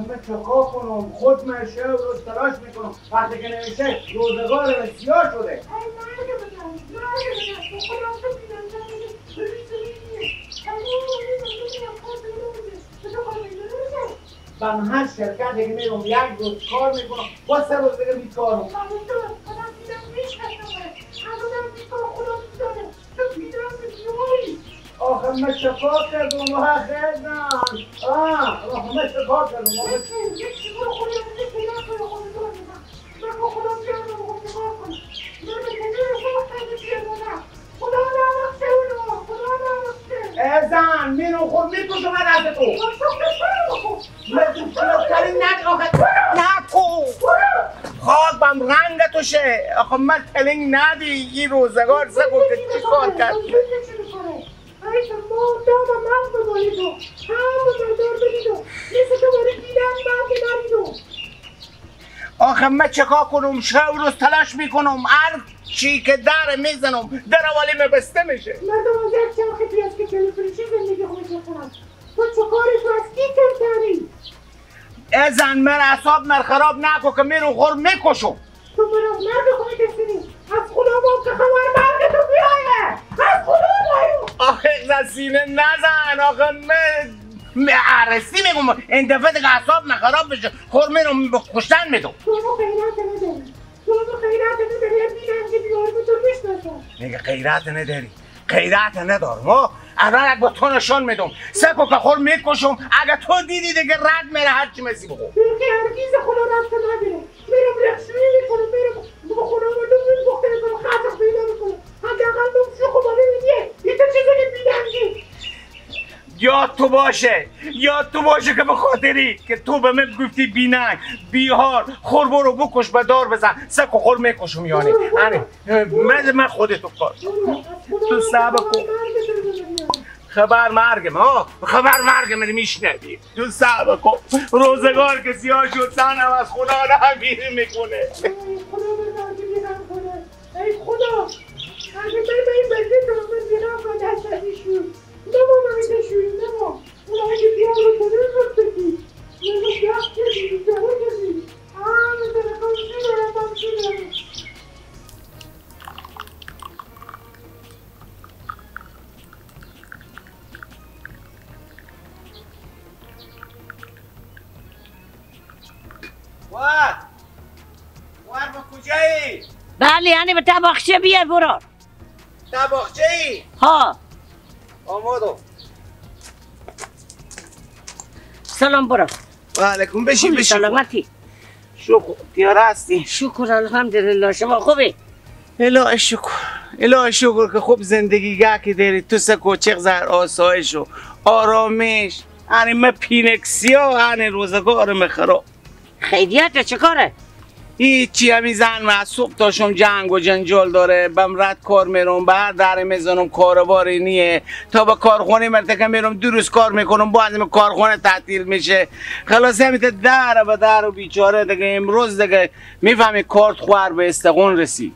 من چکار کنم؟ خود من شب روز تلاش میکنم، وقتی که نمیشه روزگار من سیاه شده. ای مرگ بدن، مرگ بدن، خدا تو من هر شرکتی که میرم یک روز کار میکنم، با 3 روز دیگه بیکارم. آخه من چکار کردم؟ آخه نه، آخه من چکار کردم؟ ای زن میرم خود میکشم از تو. آخه نکن، خاک بم رنگ توشه. آخه من تلنگ ندی این روزگار سگو که چی کار کرد؟ آخه من چکار کنم؟ شب روز تلاش میکنم، هر چی که در میزنم در والی بسته میشه. مردم از یک چرخ پیاز که چلو فروشی زندگی خودش میکنن. تو چکاری تو از کی کمتری؟ ای زن من اعصاب من خراب نکن که میرم خور میکشم. تو من از مرگ خود کسیدی. از خدا با که خبر مرگ تو بیایه. از خدا بایو. آخه زن سینه نزن. آخه من عرسی میگم این دفعه دیگه اعصاب من خراب بشه خور میرم کشتن میدم. تو غیرت نداری. تو غیرت نداری. بینم که بیاره تو میشناسم. میگه غیرت نداری. غیرت ندارم. الان با تو نشون میدم. سکو که خور میکشم. اگه تو دیدی دیگه رد میره هر چی مسی بخور. تو که هرگز خدا رفت نداره. میرم رخشویی میکنم، میرم با خدا مردم میگفتم میکنم خاطر پیدا میکنم. حداقل بم شوخ بالا میگه. این تو چیزی که بیدنگی. یاد تو باشه، یاد تو باشه که به خاطری که تو به من گفتی بیننگ بیهار خور برو بکش به دار بزن سکو خور میکشم. یعنی من خودتو کار تو صبر کن. خبر مرگ ما، خبر مرگ من میشنوی. تو صبر کن. روزگار که سیاه شد زنم از خدا نمیره میکنه. ای خدا من بیغم کنه. ای خدا اگه من به این بنده تو من بیغم کنه دست از ایشون نما من ایشون نما اونایی که بیان رو کنه رو بگی من رو بیان کردی بیان کردی آه من دارم دارم دارم. وار با کجایی؟ بله یعنی به طباخچه بیار برو. طباخچه ای؟ ها. آمادم. سلام برو. و علیکم. بشین بشین. سلامتی. شکر تیاره هستی؟ شکر الحمدلله. شما خوبی؟ الهی شکر، الهی شکر که خوب زندگی گه که داری. تو سکو چق زر آسایش و آرامش. یعنی من پینکسیا یعنی روزگارم خراب. خیریت چه کاره؟ هیچی، همین زن من صبح تا شام جنگ و جنجال داره. بم رد کار میرم، به هر در میزنم کاروباری نیه. تا به کارخونه مرتکه میرم 2 روز کار میکنم، باز کارخونه تعطیل میشه. خلاص همین در به در و بیچاره دیگه. امروز دیگه میفهمی کارت خوار به استقون رسید.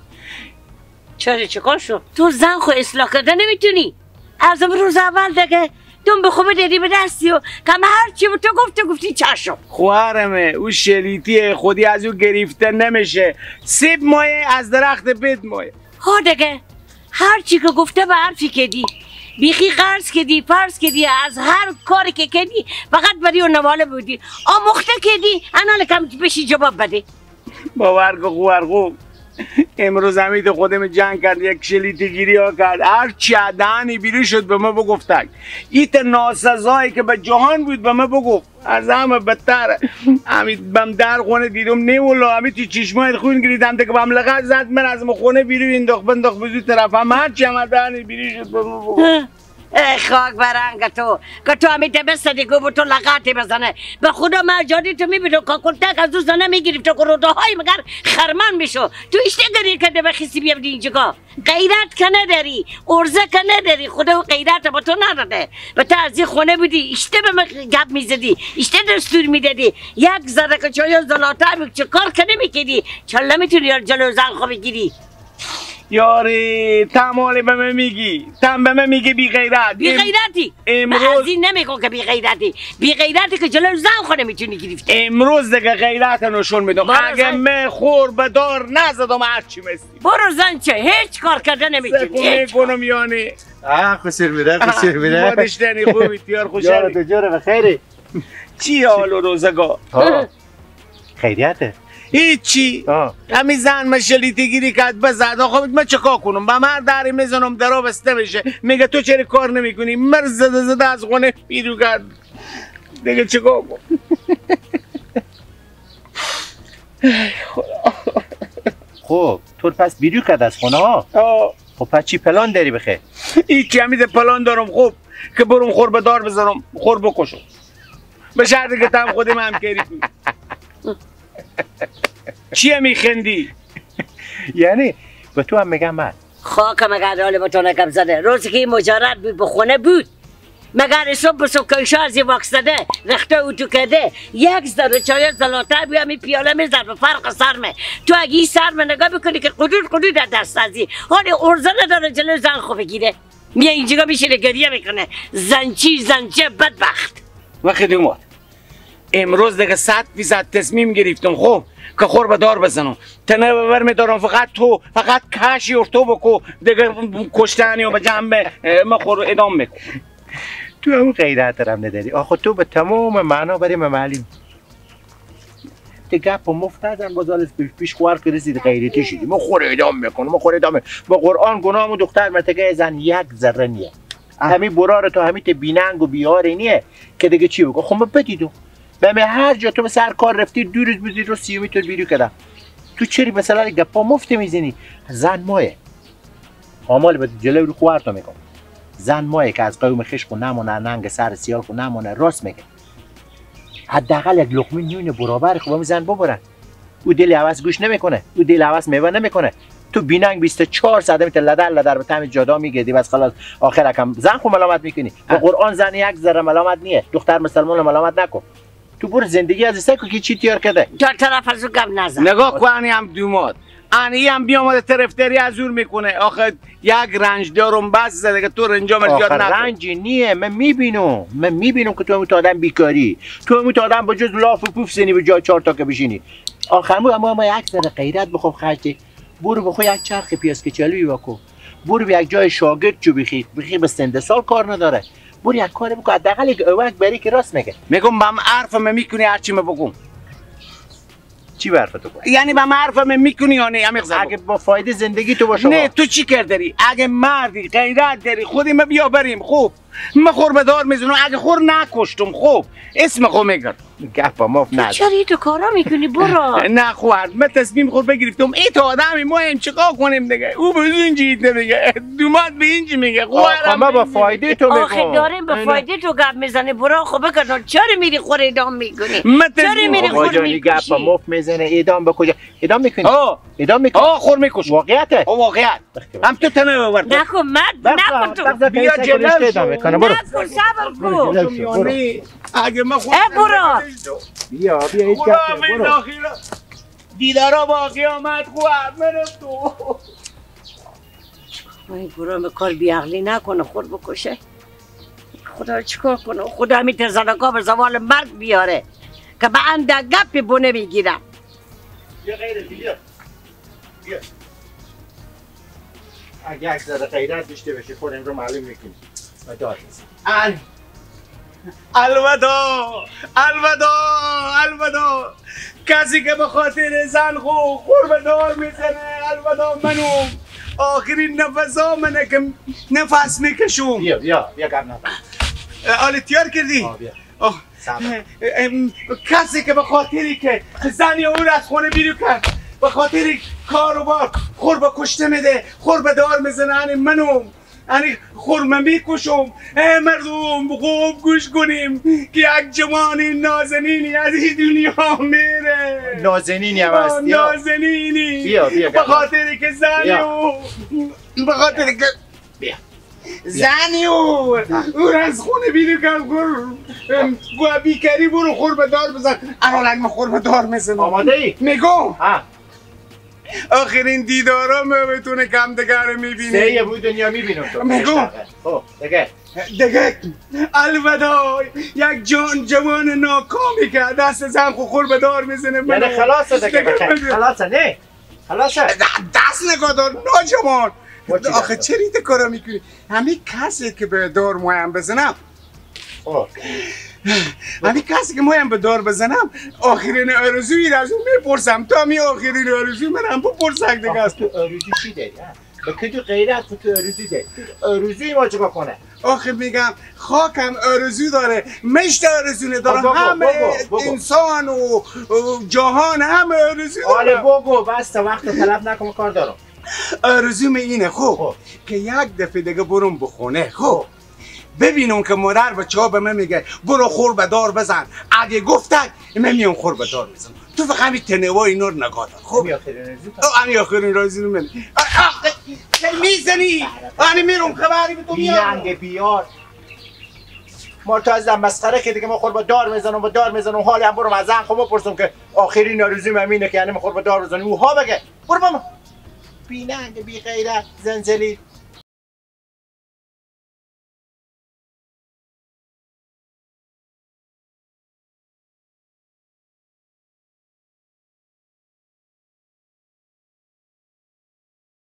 چرا چیکار شد؟ تو زن خو اصلاح کرده نمیتونی. از روز اول دیگه دم به خوبه دادی به دستی و کم هر چی تو گفت گفتی چشم. خواهرمه او شلیتیه، خودی از او گرفته نمیشه. سیب مایه از درخت بد مایه. ها دیگه هر چی که گفته به حرفی کردی، بیخی قرض کردی، فرض کردی، از هر کاری که کردی فقط بری و نواله بودی، آموخته کردی، انال کم بشی جواب بده. باور که خوارخو امروز امید خودم جنگ کرد، یک شلیتگیری ها کرد، هر چی دهنی بیرون شد به ما بگفتک. ایت ناسزایی که به جهان بود به ما بگفت. از همه بدتر امید بم در خونه دیدم نه والله، امید تو چشمای خون گریدم دیگه بم لغت زد، من از خونه بیرون انداخت بنداخت به طرف هم، هر چی هم دهنی بیرون شد به ما بگفت. ای خاک برنگ تو که تو همی تبست دیگه تو لغاتی بزنه. به خدا من جادی تو میبینم کاکلتک از او زنه میگیریم تو گروده های مگر خرمن میشو. تو اشته داری که به خیسی بیام اینجا. غیرت که نداری، ارزه که نداری، خدا غیرت با تو نداده. به تو از این خونه بودی اشته به من گپ میزدی، اشته دستور میدادی، یک ذره که چای زلاته چه کار که نمیکردی، چلا میتونی جلو زن خو بگیری. یاری تمالی به من میگی، تم به من میگی بی غیرت. بی غیرتی امروز از این نمیگم که بی غیرتی، بی غیرتی که جلو زن خود میتونی گرفته. امروز دیگه غیرت نشون میدم. اگه من خور به دار نزدم هرچی مستی. برو زن چه هیچ کار کرده نمیتونی. میکنم یعنی خوشیر میره، خوشیر میره. مادشتنی خوبی تیار خوشی. یار تو جوره بخیری. چی حال و روزگار؟ خیریته. هیچی. همین زن من شلیتگیری کرد بزد. آخه من چیکار کنم؟ به من دری میزنم درا بسته میشه. میگه تو چرا کار نمیکنی؟ مر زده زده از خونه بیرون کرد. دیگه چیکار کنم؟ خب تو پس بیرون کرد از خونه ها؟ خب پس چی پلان داری بخیر؟ هیچی، همین پلان دارم خوب که برم خور به دار بزنم، خور بکشم. به شرطی که تم خودم همکاری کنی. چیه میخندی؟ یعنی به تو هم میگم من خاک مگر حال با تو نکم زده. روزی که این مجرد بود به خونه بود، مگر صبح به صبح که از واکس زده رخته او تو کرده یک ذره چای زلاته بیا می پیاله میزد به فرق سرمه. تو اگه این سرمه نگاه بکنی که قدود قدود در دست ازی حال ارزه نداره جلو زن خو بگیره. میه اینجا میشینه گریه میکنه زنچی زنچه بدبخت. وقتی اومد امروز دیگه 100% تصمیم گرفتم خب که خور به دار بزنم. تنه ببر میدارم فقط تو، فقط کشی تو بکو دیگه کشتنی و به جنب ما خور ادام میکن. تو همون غیرت هم نداری. آخه تو به تمام معنا برای من معلوم گپ و مفت نزن. باز پیش خوار که رسید غیرتی شدی. ما خور ادام میکنم، ما خور ادام. با قرآن گناهمو دختر مرتکه زن یک ذره نیه. همین برار تو همین بیننگ و بیاری نیه که دیگه چی بگو. خب ما بدیدم به هر جا تو به سر کار رفتی دو روز بودی رو 30 متر بیرون کردم. تو چری مثلا گپا مفت میزنی؟ زن مایه آمال به جلوی رو خوارتو میکن. زن مایه که از قوم خشک و نمونه ننگ سر سیال خو نمونه. راست میگه. حداقل یک لقمه نون برابر خو زن ببرن. او دل عوض گوش نمیکنه، او دل عوض میوه نمیکنه. تو بیننگ 24 ساعت میت لدر لدر به تم جادا میگردی. بس خلاص آخر کم زن خو ملامت میکنی. به قرآن زن یک ذره ملامت نیه. دختر مسلمان ملامت نکن. تو برو زندگی از سکو که چی تیار کرده. تا طرف از گم نزن. نگاه کن انی هم دوماد انی هم بیامده طرفداری از زور میکنه. آخه یک رنج دارم بس زده که تو رنجام زیاد نکن. رنجی نیه. من میبینم، من میبینم که تو هم آدم بیکاری، تو هم آدم با جز لاف و پوف زنی به جای چهار تا که بشینی. آخر مو یک ذره غیرت بخوب خرج. برو بخو یک چرخ پیاز کچالوی واکو. برو به یک جای شاگرد چو بخی بخی به سنده سال کار نداره. برو یک کار بکن حداقل یک اوک بری که راست میگه. میگم بم حرف من میکنی هرچی من بگم. چی به حرف تو کن؟ یعنی بم حرف من میکنی یا نه؟ اگه با فایده زندگی تو باشه. نه تو چی کرد داری؟ اگه مردی غیرت داری خودی ما بیا بریم. خوب من خور به دار میزنم. اگه خور نکشتم خوب اسم خو میگرد. گپ ماف نه. چرا تو کارا میکنی برو؟ نه خواهر من تصمیم خور بگرفتم. ای تا آدمی ما هم چیکار کنیم دیگه؟ او به اینجی میگه، دوماد به اینجی میگه. خواهر ما با فایده تو میگم. آخه داریم به فایده تو گپ میزنه. برو خب بکن. چرا میری خور اعدام میکنی؟ چرا میری خور میکشی؟ گپ ماف میزنه. اعدام به کجا؟ اعدام میکنی؟ اعدام میکنی؟ خور میکشی. واقعیته. واقعیت. هم تو تنه ببر. نکن مرد نکن تو. بیا جلو اعدام میکنه. برو. نکن صبر کن. اگه من خود برو. بیا بیا هیچ گپ برو. دیدارا با قیامت خواهر من تو. وای برو کار بیعقلی نکنه خود بکشه. خدا چیکار کنه؟ خدا همین تزنکا به زوال مرگ بیاره که به اندک گپی بونه میگیرم. بیا غیرتی بیا. بیا. اگه یک ذره غیرت داشته باشی خودم رو معلوم میکنی. داد میزنی. الوداع الوداع الوداع. کسی که به خاطر زن خور به دار میزنه الوداع. منو آخرین نفس ها منه که نفس میکشم. بیا بیا بیا گپ نزن. آله تیار کردی؟ بیا. کسی که به خاطری که زنی او را از خونه بیرون کرد به خاطر کار و بار خور به کشته میده، خور به دار میزنه. منو یعنی خورمه میکشم. ای مردم خوب گوش کنیم که یک جوان نازنینی از این دنیا میره. نازنینی هم هست. نازنینی. بیا بیا. به خاطر که زنی او، به خاطر که بیا زنی او از خونه بیرون کرد. گوه بیکری برو خور به دار بزن. الان من خور به دار میزنم. آماده ای؟ میگم آخرین دیدارا میتونه کم دیگه رو میبینی. سه بود دنیا میبینم تو. میگم خب دیگه دیگه الوداع یک جان جوان ناکامی که دست زن خور به دار میزنه. یعنی خلاصه دیگه، خلاصه نه خلاصه دست نگاه دار ناجوان. آخه چرا این کارا میکنی؟ همین کسی که به دار مایم بزنم، همین کسی که مایم به دار بزنم آخرین آرزویی را از اون میپرسم. تا می آخرین آرزوی منم بپرسک دیگه است. تو آرزو چی داری؟ به کدو غیرت تو آرزو داری؟ آرزوی ما چیکار کنه؟ آخه میگم خاکم آرزو داره، مشت آرزو نداره، همه انسان و جهان همه آرزو داره. آره بگو بس وقت تلف نکن کار دارم. آرزوم اینه خب که یک دفعه دیگه برم بخونه، خب ببینم که مادر بچه‌ها به من میگه برو خور به دار بزن، اگه گفتن من میام خور به دار میزنم. تو فقط همین تنوای اینا رو نگاه دار. خب همین آخرین آرزو من. میزنی من میرم خبری به تو میارم. بیانگ بیار ما تو از مسخره که دیگه ما خور با دار میزنم با دار میزنم. حالی هم برم از زن خب بپرسم که آخرین آرزوی اینه که یعنی ما خور با دار بزنیم. اوها بگه برو بابا بی ننگ بی غیرت زنجلی.